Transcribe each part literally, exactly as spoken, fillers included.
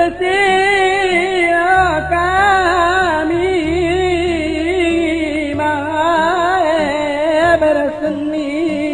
Siya kami mae berseni.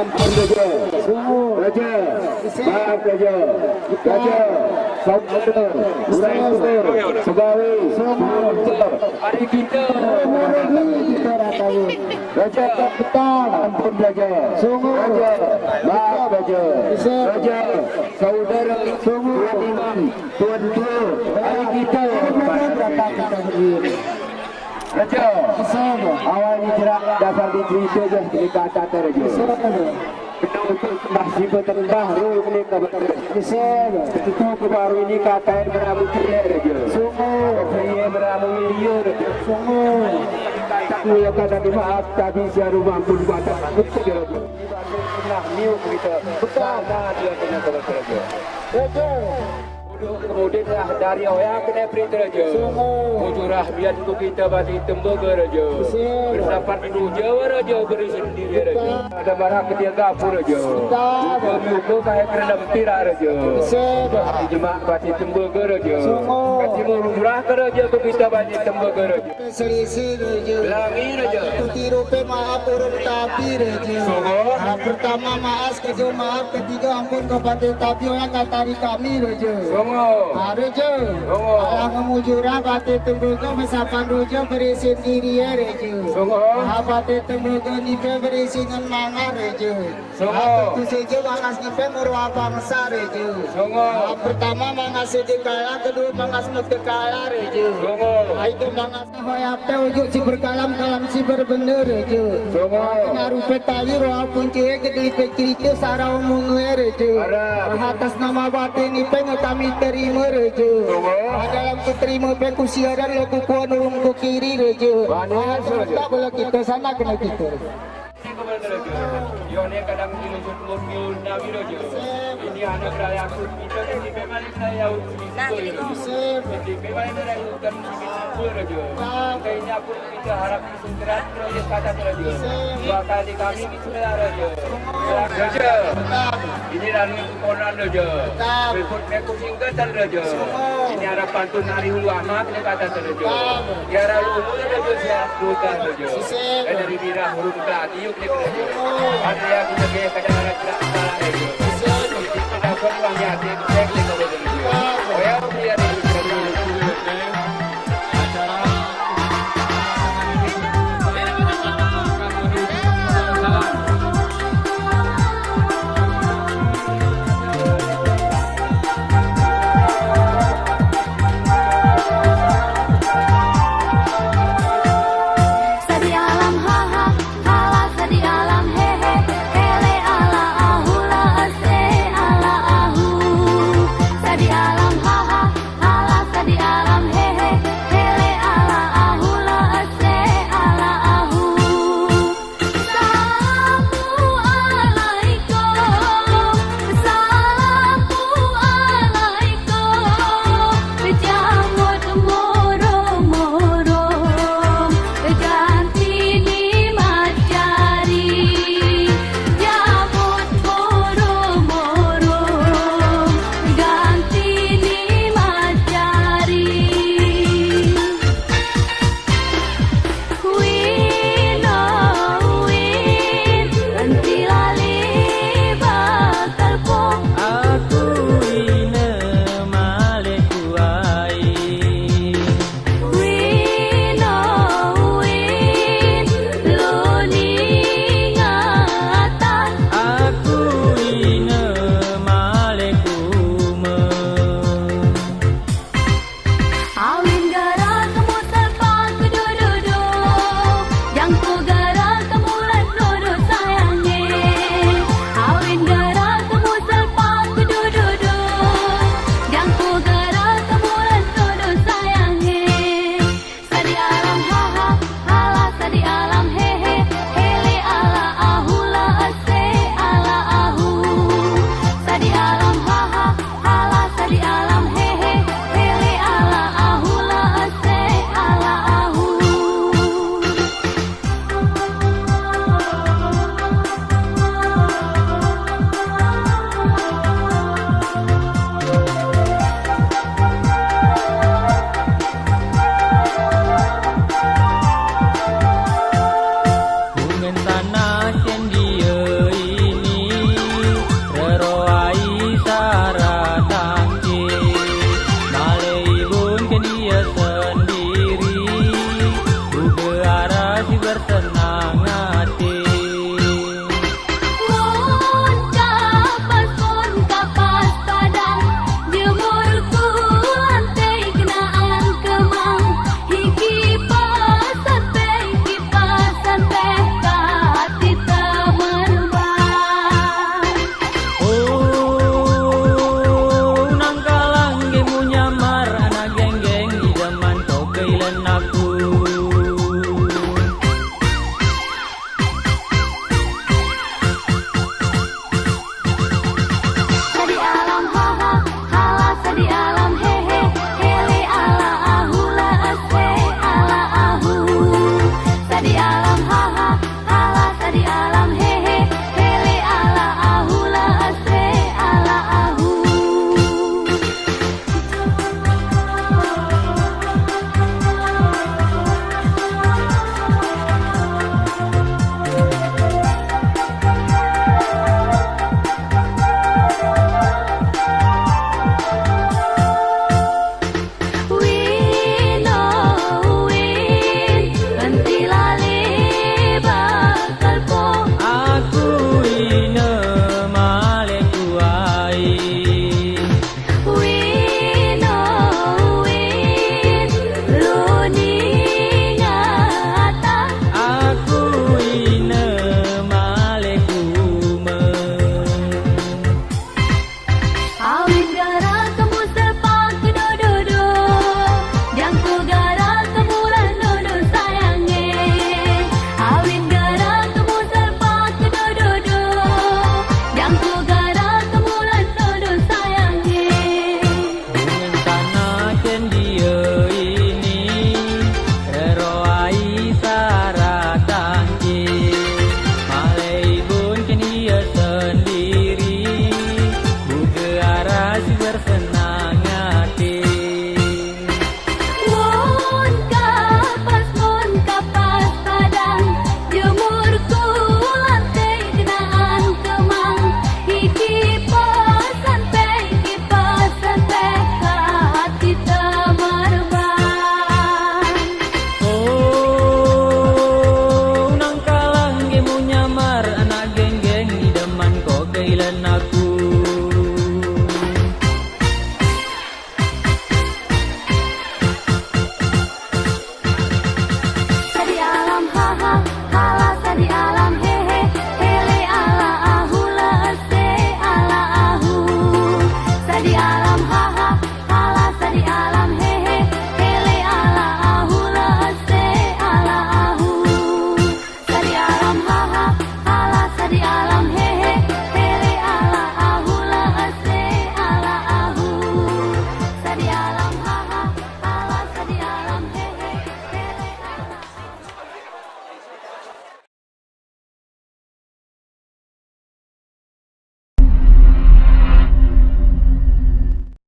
Ampun, Raja. Raja. Maaf, Raja. Raja. Saudara. Urang itu. Pegawai. Ari kita. Raja. Ampun, Raja. Raja. Maaf, Raja. Raja. Saudara. Tuan Imam. Tuan Tuan. Ari kita. Raja, awal ini cerak dasar di cerita aja, cerita kata, Raja. Kena untuk masih bertambah roh ini kabar. Itu ke baru ini kata yang beramu cerai, Raja. Sungguh. Iya, beramu iya, Raja. Sungguh. Kata ku ya kata di maaf, tapi siaru mampu batas. Betul, Raja. Nah, miu kita. Betul. Nah, dia kena kabar, Raja. Raja. Kemudian lah dari oya kena prita, Raja. Sungguh. Bujur rahmian ku kita bati tembaga, Raja. Bersih. Bersapat dulu Jawa, Raja, beri sendiri, Raja. Ada marah ketiga apa, Raja. Betul. Muka-muka saya kena pirak, Raja. Bersih. Di jemak bati tembaga, Raja. Sungguh. Kati mau lurah ke, Raja, ku kita bati tembaga, Raja. Selisih, Raja. Belangi, Raja. Putih rupe maaf urung tapi, Raja. Sungguh. Ah, pertama maaf, kedua maaf, ketiga ampun ke bati tapi, orang katari kami, Raja. Sungguh. Ah, Raja. Sungguh. Alang ngemujura bati tembaga, besapan Raja, beri sendiri ya, Raja. Sungguh. Ah, bati tembaga nipe beri singen mangar, Raja. Sungguh. Aku seja mangas nipe murwa bangsa, Raja. Sungguh. Ah, pertama mangas sedekala, kedua mangas mutekala, Raja. Sungguh. Ah, itu mangas Hoyap te ujuk si berkalam, kalam si berbender, Raja. Sungguh. Kena rupe tali, roa puncuye, gedelipe cerita, sarau munguye, Raja. Arap. Atas nama bati nipe ngetami Terima raja. Ada yang ku terima pekusiaran lo kukuan urung ku kiri raja. Ada serentak bala kita sana kena kita raja. Ini anak raya aku, kita ini memang raya aku, kita ini memang raya aku, kita ini memang raya aku. Kita ini aku, kita harap singkerat, raja, kata raja. Dua kali kami di sini raja. Raja. Ini ranu konan raja. Berikut meku singkatan raja. Ini harap pantun hari ulama kena kata raja. Tiara lumu raja, siap buka raja. Dari bira huruf kaki yuk kena raja. Ada yang kita kaya kadang ada tidak salah raja. Kita pun kami hati cek kena raja. Oh ya, biar